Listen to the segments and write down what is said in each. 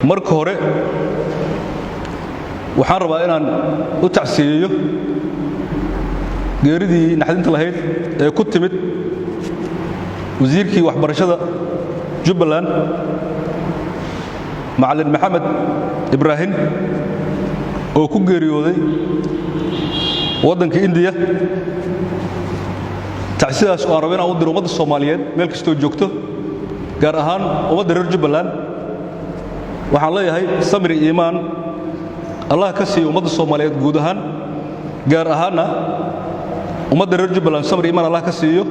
Marka hore waxaan rabaa inaan u tacsiyeeyo geeridii naxdinta lahayd ee ku timid wasiirkii waxbarashada Jubbaland, Macallin Maxamed Ibraahim, oo ku geeriyooday waddanka Indiya. Tacsidaas oo aan rabo inaan u diro ummadda Soomaaliyeed meel kastoo joogto, gaar ahaan ummadda reer Jubbaland. Waxaan leeyahay samri iimaan Allah ka siiyo ummadda Soomaaliyeed guud ahaan, gaar ahaanna ummadda reer Jubbaland. Samri iimaan Allah ka siiyo,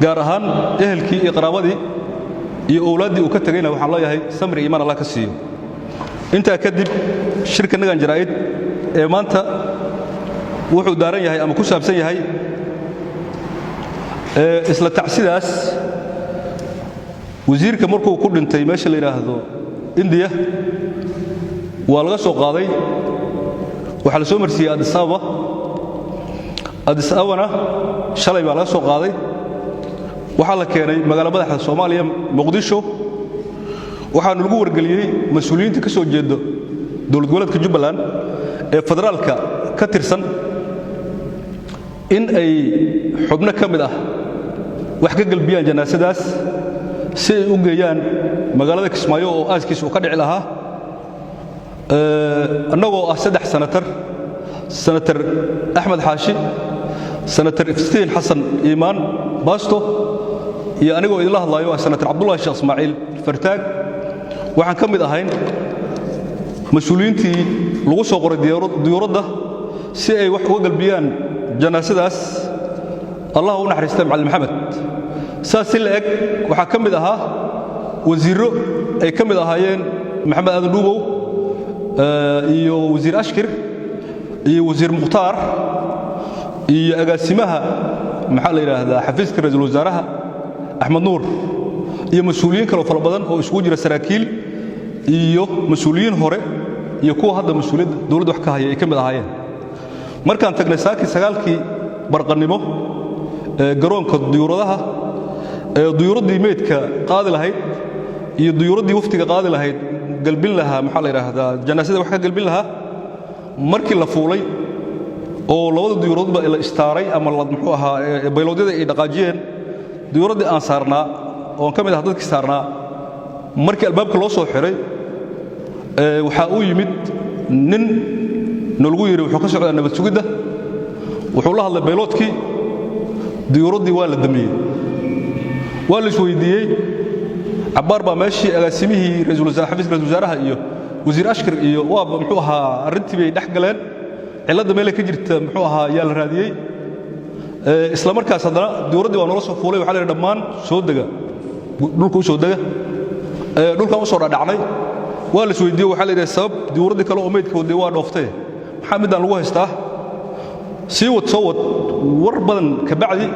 gaar ahaan ehelkii iyo qaraabadii iyo owlaaddii uu ka tegayna waxaan leeyahay samri iimaan Allah ka siiyo. Intaa kadib, shirka nagan jaraa'id ee maanta wuxuu daaran yahay ama ku saabsan yahay isla tacsidaas. Wasiirka markuu ku dhintay meesha la yidhaahdo Indiya, waa laga soo qaaday, waxaa la soo marsiiyey Addis Ababa. Addis Ababana shalay baa laga soo qaaday, waxaa la keenay magaalo madaxda Soomaaliya, Muqdisho. Waxaanu lagu wargeliyey mas-uuliyiinta ka soo jeeda dowlad goboleedka Jubbaland ee federaalka ka tirsan in ay xubno ka mid ah wax ka gelbiyaan janaasadaas si ay u geeyaan magaalada Kismaayo oo aaskiisa uu ka dhici lahaa. Annagoo ah saddex senatar, Senator Axmed Xaashi, Senator Iftiin Xasan Iimaan Baasto iyo anigoo idinla hadlaayo ah Senator Cabdullahi Sheekh Ismaaciil Fartaag, waxaan ka mid ahayn mas-uuliyiintii lagu soo qoray diyuuradda si ay wax uga galbiyaan janaasadaas Allah u naxariista Macallin Maxamed. Saas si la eg waxaa ka mid ahaa wasiirro ay ka mid ahaayeen Maxamed Aadan Dhuubow iyo Wasiir Ashkir iyo Wasiir Mukhtaar iyo agaasimaha, maxaa la yidhaahdaa, xafiiska ra'iisul wasaaraha Axmed Nuur iyo mas-uuliyiin kaloo fara badan oo isugu jira saraakiil iyo mas-uuliyiin hore iyo kuwa hadda mas-uuliyadda dowladda wax ka haya ay ka mid ahaayeen. Markaan tagnay saakii 9-kii barqannimo ee garoonka diyuuradaha, ee diyuuraddii meydka qaadi lahayd iyo diyuuraddii waftiga qaadi lahayd, galbin lahaa, maxaa la yidhaahdaa, janaasada wax ka galbin lahaa, markii la fuulay oo labada diyuuradoodba la istaaray ama muxuu ahaa bayloodyada ay dhaqaajiyeen, diyuuraddii aan saarnaa oon ka mid ah dadkii saarnaa, markii albaabka loo soo xiray, waxaa uu yimid nin nalagu yidhi wuxuu ka socdaa nabad sugidda. Wuxuu la hadlay bayloodkii, diyuuraddii waa la damiyey. Waa la isweydiiyey cabbaar baa meeshii agaasimihii ra'iisul wasaare, xafiiska ra'iisul wasaaraha iyo Wasiir Ashkir iyo waaba muxuu ahaa arrintii bay dhex galeen. Cilladda meelay ka jirta, muxuu ahaa, yaa la raadiyey. Isla markaas haddana diyuuraddii waa noola soo fuulay. Waxaa la yidhi dhammaan soo dega, dhulka u soo dega. Dhulkan u soo dhadhacnay. Waa la isweydiiyey, waxaa la yidhi sabab diyuuraddii kale oo meydka waday waa dhooftay, maxaa middaan lagu haystaa? Sii wad, soo wad, war badan ka bacdi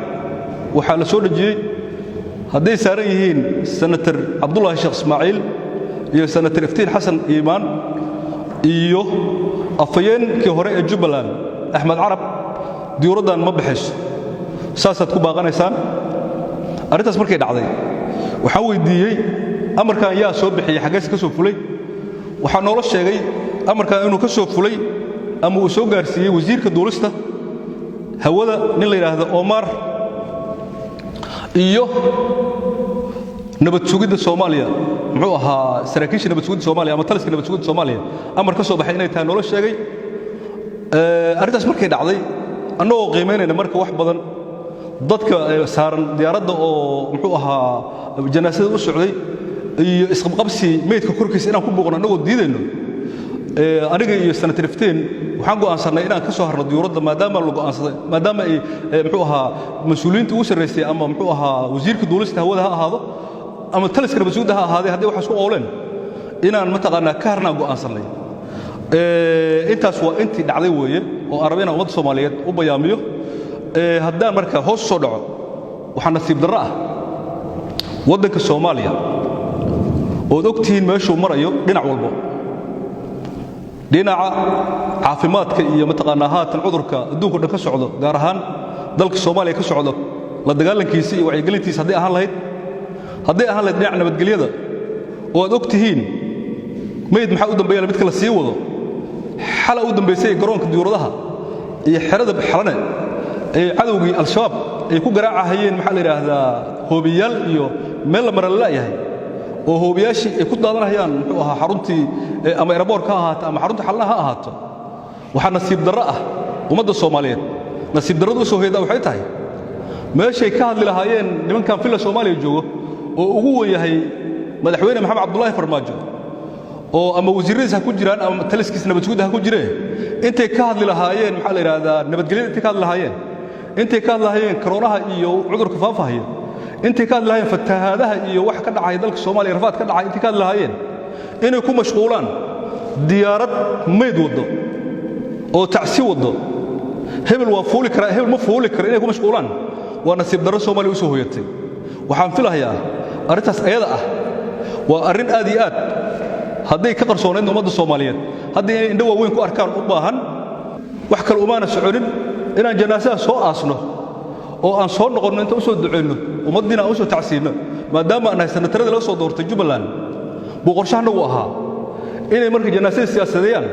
waxaa la soo dhejiyey hadday saaran yihiin Senator Cabdullaahi Sheekh Ismaaciil iyo Senator Iftiin Xasan Iimaan iyo afhayeenkii hore ee Jubbaland Axmed Carab, diyuuraddan ma baxayso, saasaad ku baaqanaysaan. Arrintaas markay dhacday, waxaan weyddiiyey amarkan yaa soo bixiyey, xaggeese ka soo fulay? Waxaa noola sheegay amarkan inuu ka soo fulay ama uu soo gaarsiiyey wasiirka duulista hawada, nin la yidhaahdo Omar, iyo nabad sugidda Soomaaliya, muxuu ahaa, saraakiisha nabad sugidda Soomaaliya ama taliska nabad sugidda Soomaaliya amar ka soo baxay inay tahay noola sheegay. Arrintaas markay dhacday, annagoo qiimaynayna marka wax badan dadka saaran diyaaradda oo muxuu ahaa janaasada u socday iyo isqabqabsi meydka korkiisa inaan ku buuqno annagoo diidayno, aniga iyo Senator Iftiin waxaan go'aansannay inaan ka soo harno diyuuradda, maadaama la go'aansaday, maadaama ay muxuu ahaa mas-uuliyiinta ugu sarraysay ama muxuu ahaa wasiirka duulista hawada ha ahaado ama taliska nabad sugidda ha ahaadee, hadday waxaas ku qowleen inaan mataqaanaa ka harnaan go'aansannay. Intaas waa intii dhacday weeye oo aan raba inaan ummadda Soomaaliyeed u bayaamiyo. Haddaan marka hoos u soo dhaco, waxaa nasiib darro ah waddanka Soomaaliya ood og tihiin meeshuu marayo dhinac walbo, dhinaca caafimaadka iyo mataqaanaa haatan cudurka adduunka dhan ka socdo, gaar ahaan dalka Soomaaliya ka socdo, la dagaalankiisa iyo wacyigelintiisa hadday ahaan lahayd dhinaca nabadgelyada oo aad og tihiin. Meyd maxaa u dambeeya? Midka la sii wado xala u dambaysay garoonka diyuuradaha iyo xerada Xalane ee cadowgii Al-Shabaab ay ku garaacahayeen, maxaa la yidhaahdaa, hoobiyaal iyo meel la mara la la'yahay, oo hoobiyaashii ay ku daadanahayaan, muxuu ahaa, xaruntii ama airport-ka ha ahaato ama xarunta Xalana ha ahaato. Waxaa nasiib darro ah ummadda Soomaaliyeed, nasiib darradu u soo hoyada waxay tahay meeshay ka hadli lahaayeen nimankan Villa Soomaaliya joogo oo ugu wen yahay Madaxweyne Maxamed Cabdulaahi Farmaajo, oo ama wasiiradiis ha ku jiraan ama taliskiis nabad sugidda ha ku jiree, intay ka hadli lahaayeen, maxaa la yidhaahdaa, nabadgelyada, intay ka hadli lahaayeen, intay ka hadli lahaayeen koroonaha iyo cudurka faafahaya, intay ka hadli lahaayeen fatahaadaha iyo waxa ka dhacaya dalka Soomaaliya, rafaad ka dhacay, intay ka hadli lahaayeen, inay ku mashquulaan diyaarad mayd waddo oo tacsi waddo, hebel waa fuuli karaa, hebel ma fuuli kara, inay ku mashquulaan waa nasiib darro Soomaaliya u soo hoyatay. Waxaan filahayaa arrintaas ayada ah waa arrin aad iyo aad hadday ka qarsoonaydna ummadda Soomaaliyeed hadda inay indho waaweyn ku arkaan u baahan. Wax kale umaana soconin inaan janaasaha soo aasno oo aan soo noqonno, inta u soo ducayno ummaddiina aan u soo tacsiinno, maadaama aan nahay sanataradii laga soo doortay Jubbaland buu qorshahanagu ahaa. Inay marka janaasada siyaasadeeyaan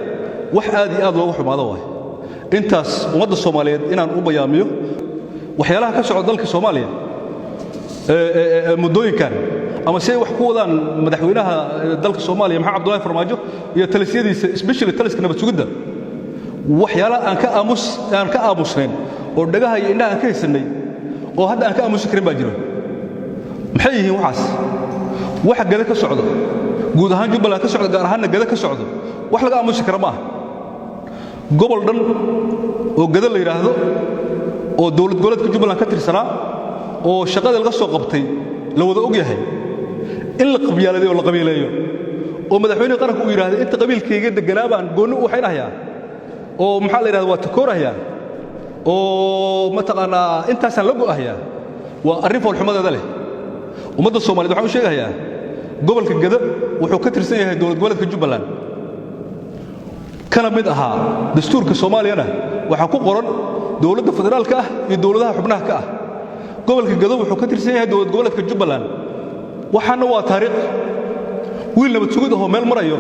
wax aad iyo aad looga xumaado waay. Intaas ummadda Soomaaliyeed inaan u bayaamiyo waxyaalaha ka socda dalka Soomaaliya muddooyinkan, ama si ay wax ku wadaan madaxweynaha dalka Soomaaliya Maxamed Cabdullahi Farmaajo iyo talisyadiisa, especially taliska nabad sugidda, waxyaalaha aan ka aamusnayn oo dhagaha iyo indhaha aan ka haysannay oo hadda aan ka aamusi karin baa jiro. Maxay yihiin waxaas? Waxa Gada ka socdo, guud ahaan Jubbaland ka socdo, gaar ahaanna Gada ka socdo, wax laga aamusi kara ma aha. Gobol dhan oo Gada la yidhaahdo oo dowlad goboleedka Jubbaland ka tirsanaa oo shaqadii laga soo qabtay la wada og yahay, in la qabyaaladeeyo oo la qabiileeyo oo madaxweyne qaranku uu yidhaahdo inta qabiilkayga deganaa baan goonni u waxaynahayaa oo, maxaa la yidhahda, waa takoorahayaa oo mataqaanaa intaasaan la go'ahayaa, waa arrin foolxumadeeda leh. Ummadda Soomaaliyed waxaan u sheegahayaa gobolka Gada wuxuu ka tirsan yahay dowlad goboleedka Jubbaland, kana mid ahaa. Dastuurka Soomaaliyana waxaa ku qoran dowladda federaalka ah iyo dowladaha xubnaha ka ah. Gobolka Gado wuxuu ka tirsan yahay dowlad goboleedka Jubbaland. Waxaana waa taariikh. Wiil nabad sugid ahoo meel marayo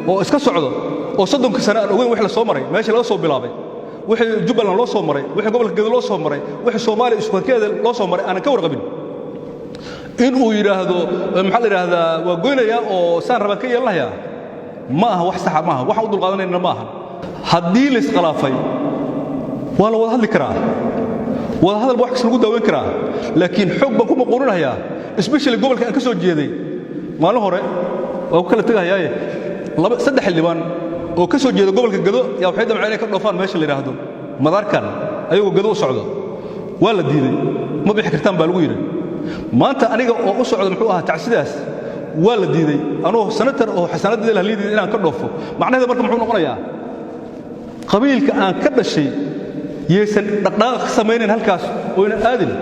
oo iska socdo oo 30-ka sane aan ogeyn wix la soo maray, meesha laga soo bilaabay, wixii Jubbaland loo soo maray, wixii gobolka Gado loo soo maray, wixii Soomaaliya iskuhankeeda loo soo maray aanan ka warqabin, in uu yidhaahdo, maxaa la yidhaahdaa, waa goynayaa oo saan rabaan ka yeelanayaa, ma aha wax saxa, maaha waxaan u dulqaadanayna ma aha. Haddii la iskhalaafay waa la wada hadli karaa, wada hadal ba wax kasta lagu daaweyn karaa, laakiin xoog baan ku maquurinahayaa, especially gobolka aan ka soo jeeday. Maalin hore waa ku kala tegahayaaye, laba saddex xildhibaan oo ka soo jeeda gobolka Gado yaa waxay damceen inay ka dhoofaan meesha la yidhaahdo madaarkan ayagoo Gado u socdo. Waa la diiday, ma bixi kartaan baa lagu yidhi. Maanta aniga oo u socda, muxuu ahaa, tacsidaas, waa la diiday, anoo senator oo xasaanadeeda la diiday inaan ka dhoofo. Macnaheeda marka muxuu noqonayaa? Qabiilka aan ka dhashay yaysan dhaqdhaqaaq ka samaynayn halkaas oyna aadin.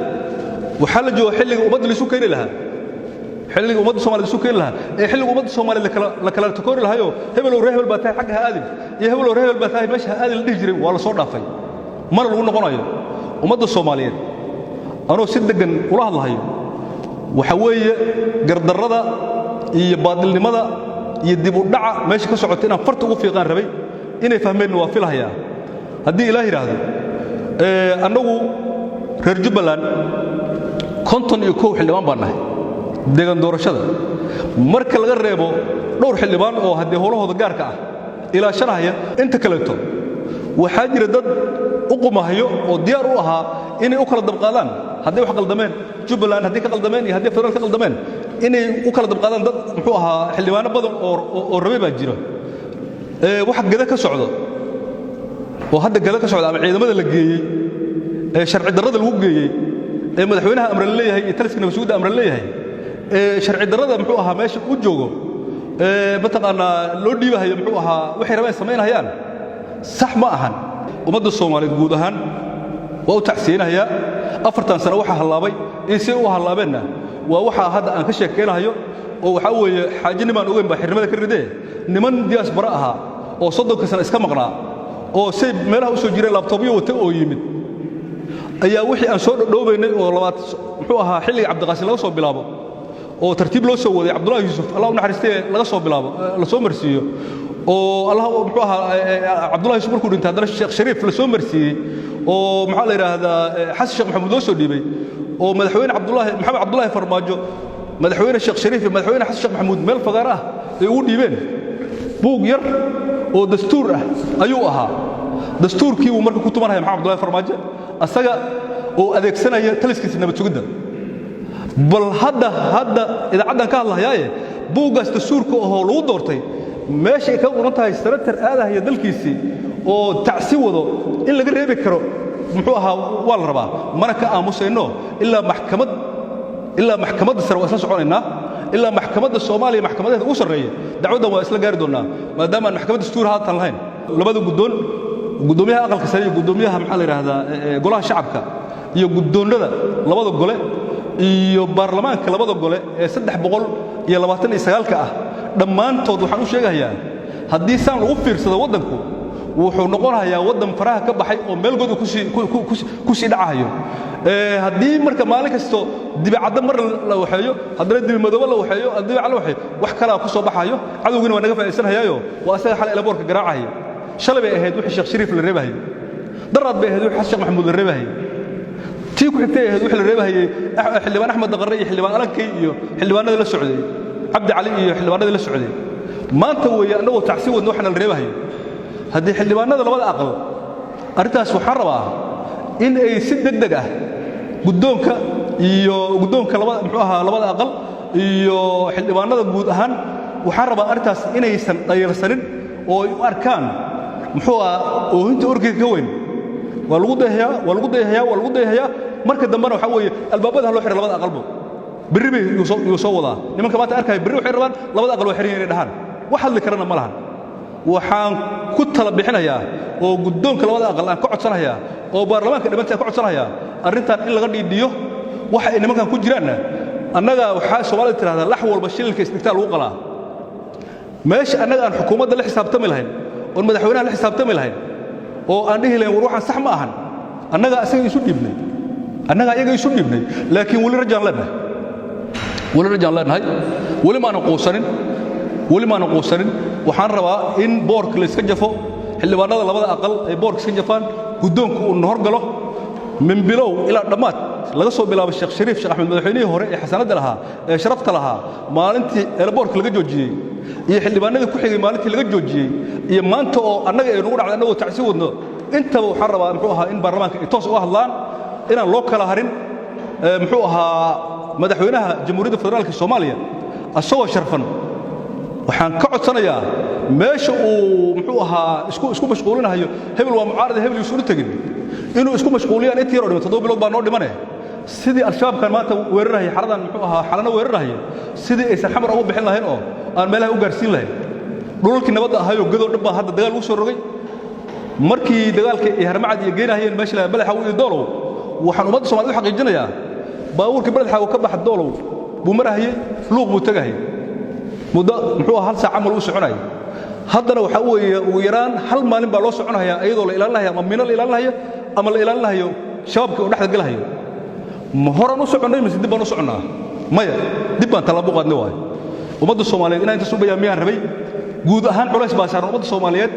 Waxaa la jooga xilliga ummadda laisu keeni lahaa, xilliga ummadda Somaliyed isu keeni lahaa, ee xilliga ummadda Soomaaliyeed la kala takoori lahayoo hebelow ree hebel baa tahay xagga ha aadin iyo hebelow ree hebel baa tahay meesha ha aadin la dhihi jiray waa la soo dhaafay, mana lagu noqonayo. Ummadda Soomaaliyeed anoo si deggan ula hadlahayo, waxa weeye gardarrada iyo baadilnimada iyo dib u dhaca meesha ka socota inaan farta ugu fiiqaan rabay. Inay fahmeenna waa filahayaa. Haddii Ilaah yidhaahdo, annagu reer Jubbaland 51 xildhibaan baan nahay deegaan doorashada, marka laga reebo dhowr xildhibaan oo haddee howlahooda gaarka ah ilaashanahaya. Inta kaleeto waxaa jira dad u qumahayo oo diyaar u ahaa inay u kala dabqaadaan hadday wax qaldameen, Jubbaland haddii ka qaldameen iyo haddii federaal ka qaldameen, inay u kala dabqaadaan dad, muxuu ahaa, xildhibaano badan oo rabay baa jira. Waxa Gada ka socdo oo hadda Gada ka socda ama ciidamada la geeyey ee sharci darrada lagu geeyey ee madaxweynaha amre la leeyahay iyo taliska nabad sugidda amre la leeyahay ee sharci darrada, muxuu ahaa, meesha u joogo ee mataqaanaa loo dhiibahayo, muxuu ahaa, waxay rabeen samaynahayaan, sax ma ahan. Ummadda Soomaaliyeed guud ahaan waa u tacsiyeynahayaa. 4-tan sano waxaa hallaabay in si u hallaabeenna waa waxaa hadda aan ka sheekaynahayo, oo waxaa weeye xaaji nimaan ogeyn baa xirnimada ka ridee. Niman diaspora ahaa oo 30-ka sano iska maqnaa oo say meelaha u soo jireen laptop-yo wata oo yimid ayaa wixii aan soo dhodhoobaynay oo labaad, muxuu ahaa, xilliga Cabdiqaasim laga soo bilaabo Oo tartiib loo soo waday, Cabdullahi Yuusuf Allah u naxariistee laga soo bilaabo, la soo marsiiyo, oo Allah muxuu ahaa, Cabdullahi Yuusuf markuu dhintay haddana Sheekh Shariif la soo marsiiyey, oo maxaa la yidhaahdaa, Xasan Sheekh Maxamuud loo soo dhiibay, oo madaxweyne Cabdullaahi Maxamed Cabdullaahi Farmaajo, madaxweyne Sheekh Shariif iyo madaxweyne Xasan Sheekh Maxamuud meel fagaar ah ay ugu dhiibeen, buug yar oo dastuur ah ayuu ahaa. Dastuurkii buu marka ku tumanaya Maxamed Cabdullaahi Farmaajo, asaga oo adeegsanaya taliskiisa nabad sugidda. Bal hadda idaacaddan ka hadlahayaaye, buuggaas dastuurka ahoo lagu doortay, meesha ay kaga qoran tahay senator aadahaya dalkiisii oo tacsi wado in laga reebi karo, muxuu ahaa, waa la rabaa. Mana ka aamusayno ilaa maxkamad, ilaa maxkamadda sare waa isla soconaynaa, ilaa maxkamadda Soomaaliya, maxkamadaheeda ugu sarreeya. Dacwaddan waa isla gaari doonnaa, maadaama aan maxkamad dastuur haatan lahayn. Labada guddoon, guddoomiyaha aqalka sare iyo guddoomiyaha, maxaa la yidhaahdaa, golaha shacabka, iyo guddoonnada labada gole iyo baarlamaanka labada gole ee 329-ka ah, dhammaantood waxaan u sheegahayaa, haddii saan lagu fiirsado, waddanku wuxuu noqonayaa waddan faraha ka baxay oo meel godu ku sii dhacahayo. Haddii marka maalin kasto dibicaddo mar la waxeeyo, haddana dibimadoobo la waxeeyo, dibica la waxeeyo, wax kalaa ku soo baxayo. Cadowgiina waa naga faa'iidsanhayaayo, waa asaga xalay elaboorka garaacahaya. Shalay bay ahayd wixii Sheekh Shariif la reebahayay, daraad bay ahayd wixii Xasan Sheekh Maxamuud la reebahayay, tii ku xigtay ahayd wixii la reebahayay xildhibaan Axmed Daqarre iyo xildhibaan Alankay iyo xildhibaanadii la socday, Cabdi Cali iyo xildhibaanadii la socday. Maanta weeye annagoo tacsi wadna waxaana la reebahayay. Haddii xildhibaanada labada aqal, arrintaas waxaan rabaa in ay si deg deg ah guddoonka iyo guddoonka labada, muxuu ahaa, labada aqal iyo xildhibaanada guud ahaan, waxaan rabaa arrintaas inaysan dhayalsanin oo ay u arkaan, muxuu ahaa, oohinta orgeyga ka weyn. Waa lagu dayhayaa, waa lagu dayhayaa, waa lagu dayhayaa. Marka dambena waxaa weeye albaabada ha loo xidha labada aqalbo. Berri bay yuu soo wadaa nimanka maanta arkaya. Berri waxay rabaan labada aqal waa xiran yihiin inay dhahaan, wax hadli karana ma lahan. Waxaan ku tala bixinayaa oo guddoonka labada aqal aan ka codsanayaa oo baarlamaanka dhammaantii aan ka codsanayaa arrintan in laga dhiidhiyo. Waxa ay nimankan ku jiraanna, annaga waxaa Soomaalida tidhahdaa, lax walba shilinka isdhigtaa lagu qalaa. Meesha annaga aan xukuumadda la xisaabtami lahayn oon madaxweynaha la xisaabtami lahayn oo aan dhihi lahayn, war waxaan sax ma ahan, annagaa isaga isu dhiibnay, annagaa iyaga isu dhiibnay. Laakiin weli rajaan leenahay, weli rajaan leenahay, weli maanan quusanin, weli maanan quusanin. Waxaan rabaa in boorka la iska jafo, xildhibaanada labada aqal ay boorka iska jafaan, guddoonku uu hor galo min bilow ilaa dhammaad, laga soo bilaabo Sheekh Shariif Sheekh Axmed, madaxweynihii hore ee xasanadda lahaa ee sharafta lahaa, maalintii eelaboorka laga joojiyey, iyo xildhibaanadii ku xigay maalintii laga joojiyey, iyo maanta oo annaga ay nagu dhacday annagoo tacsi wadno. Intaba waxaan rabaa, muxuu ahaa, in baarlamaanka ay toos uga hadlaan, inaan loo kala harin. Muxuu ahaa, madaxweynaha Jamhuuriyadda Federaalka Soomaaliya asagoo sharfan waxaan ka codsanayaa, meesha uu, muxuu ahaa, isku mashquulinahayo hebel waa mucaarada, hebel yuusan u tegin, inuu isku mashquuliyaan intii yaroo dhiman. 7 bilood baa noo dhimane. Sidii Al-Shabaabkan maanta weerarahaya xaradan, muxuu ahaa, xalano weerarahaya, sidii aysan Xamar ugu bixin lahayn oo aan meelaha u gaarsiin lahayn dhulalkii nabadda ahayoo gadoo dhan baa hadda dagaal ugu soo rogay. Markii dagaalka ay Harmacad iyo geynahayeen meesha la Balaxaw iyo Doolow, waxaan ummadda Soomaaliyed u xaqiijinayaa, baabuurkii Beledxaawo ka baxa Doolow buu marahayey, Luuq buu tegahayay, muddo, muxuu ahaa, hal saac camal uu soconayay. Haddana waxaa weeye ugu yaraan hal maalin baa loo soconayaa, iyadoo la ilaalinaya ama mino la ilaalinayo ama la ilaalinayo shabaabkii oo dhexda gelahayo. Ma horaan u soconnay mise dib baan u soconnaa? Maya, dib baan tallaabo u qaadnay. Waayo, ummadda Soomaaliyeed inaan intaas u bayaamiyaan rabay. Guud ahaan culays baa saaran ummadda Soomaaliyeed,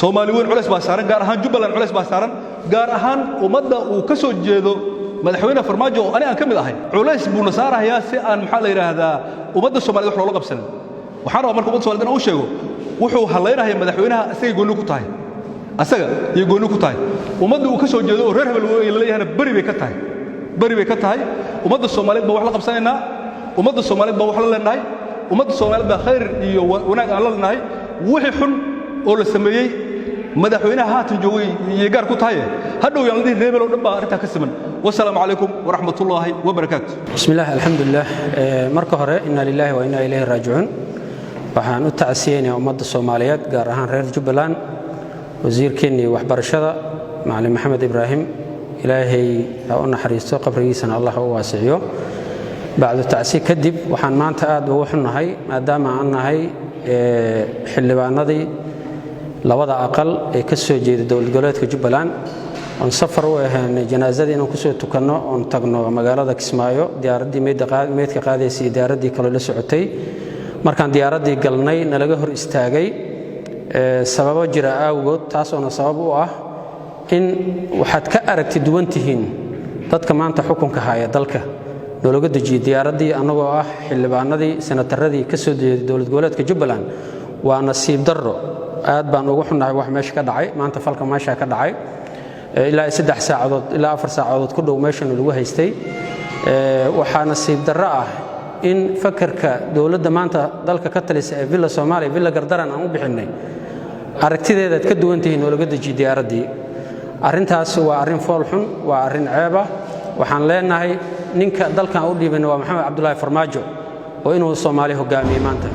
Soomaali weyn culays baa saaran, gaar ahaan Jubbaland culays baa saaran, gaar ahaan ummadda uu ka soo jeedo madaxweyne Farmaajo oo ani aan ka mid ahay culays buuna saarahayaa, si aan, maxaa la yidhaahdaa, ummadda Somaliyed wax loola qabsanin. Waxaan rabaa marka ummadda Somaliyed inaan u sheego, wuxuu hallaynaya madaxweynaha asagay goonni ku tahay, asaga iyo goonni ku tahay. Ummadda uu ka soo jeedo oo reer hebel la leeyahana beri bay ka tahay, beri bay ka tahay. Ummadda Soomaaliyeed baan wax la qabsanaynaa, ummadda Soomaaliyeed baan wax la leenahay, ummadda Soomaaliyeed baa khayr iyo wanaag aan la leenahay. Wixii xun oo la sameeyey madaxweynaha haatan joogay iyo gaar ku tahay, hadhow yaan la dhihin reer hebel oo dhan baa arrintaa ka siman. Wasalaamu calaykum waraxmatullaahi wabarakaatu. بسم الله، الحمد لله. Marka hore, inna lillahi wa inna ilayhi raajicuun. Waxaan u tacsiyeynayaa ummadda Soomaaliyeed, gaar ahaan reer Jubbaland, wasiirkeennii waxbarashada, Macalin Maxamed Ibraahim. Ilaahay ha u naxariisto, qabrigiisana Allah ha u waasiciyo. Bacdu tacsi kadib, waxaan maanta aad ugu xunnahay, maadaama aan nahay xildhibaanadii labada aqal ee ka soo jeeda dowlad goboleedka Jubbaland. Oon safar u ahayn janaazadii inaan kusoo tukanno oon tagno magaalada Kismaayo, diyaaraddii meydka qaadaysay iyo diyaaraddii kaloo la socotay. Markaan diyaaraddii galnay, nalaga hor istaagay sababo jira awgood, taasoona sabab u ah in waxaad ka aragti duwan tihiin dadka maanta xukunka haya dalka. Noolaga dejiyey diyaaraddii annagoo ah xildhibaanadii, senataradii ka soo jeeday dowlad goboleedka Jubbaland. Waa nasiib darro, aad baan ugu xunnahay wax meesha ka dhacay maanta. Falka meesha ka dhacay, ilaa 3 saacadood ilaa 4 saacadood ku dhow meeshana lagu haystay. Waxaa nasiib darro ah in fakarka dowladda maanta dalka ka talisa ee Villa Soomaaliya, Villa Gardaran aan u bixinnay, aragtideedaad ka duwan tihiin noolaga dejiyey diyaaraddii. Arrintaas waa arrin fool xun, waa arrin ceeb ah. Waxaan leenahay, ninka dalkan u dhiibayna waa Maxamed Cabdulaahi Farmaajo oo inuu Soomaali hogaamiyey. Maanta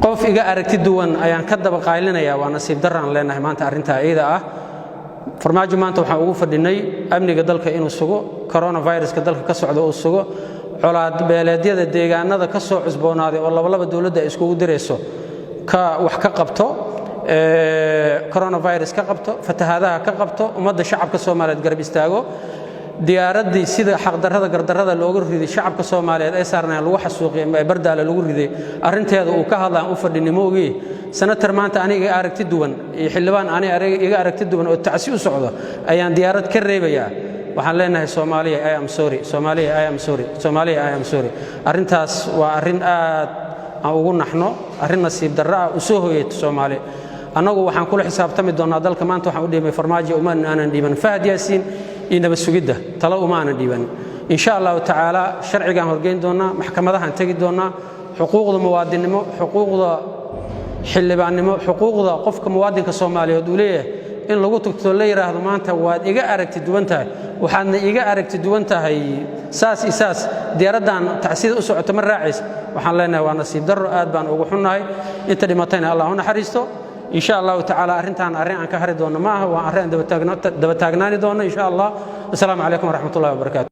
qof iga aragti duwan ayaan ka daba qaylinayaa, waa nasiib darraan leenahay maanta arrintaa iyada ah. Farmaajo maanta waxaan ugu fadhinay amniga dalka inuu sugo, coronaviruska dalka ka socda uu sugo, colaad beeleedyada deegaanada ka soo cusboonaaday oo labalaba dowladda ay iskugu dirayso ka wax ka qabto, coronavirus ka qabto, fatahaadaha ka qabto, ummadda shacabka Soomaaliyeed garab istaago. Diyaaraddii sida xaqdarrada gardarrada looga riday, shacabka Soomaaliyeed ay saarnayeen lagu xasuuqiyay ama Bardaale lagu riday, arrinteeda uu ka hadlaan u fadhinay moogii. Senator maanta aniga iga aragti duwan iyo xildhibaan aniga iga aragti duwan oo tacsi u socdo ayaan diyaarad ka reebayaa. Waxaan leenahay, Soomaaliya, I am sorry. Soomaaliya, I am sorry. Soomaaliya, I am sorry. Arrintaas waa arrin aad aan ugu naxno, arrin nasiib darro ah u soo hooyayto Soomaali. Annagu waxaan kula xisaabtami doonnaa. Dalka maanta waxaan u dhiibay Farmaajo, uma aanan dhiiban Fahad Yaasiin iyo nabad sugidda, talo uma aanan dhiiban. Insha Allahu tacaala, sharcigaan horgeyn doonnaa, maxkamadahaan tegi doonnaa. Xuquuqda muwaadinnimo, xuquuqda xildhibaannimo, xuquuqda qofka muwaadinka Soomaaliyeed uu leeyahay in lagu tugto, la yidhaahdo maanta waad iga aragti duwan tahay, waxaadna iga aragti duwan tahay saas iyo saas, diyaaraddan tacsida u socoto ma raacaysa, waxaan leenahay waa nasiib darro, aad baan ugu xunnahay. Inta dhimatayna Allah u naxariisto. Insha Allahu tacaala, arrintaan arrin aan ka hari doonno ma aha, waa arrin aan daba taagnaani doonno insha Allah. Assalaamu calaykum waraxmatullahi wabarakaatu.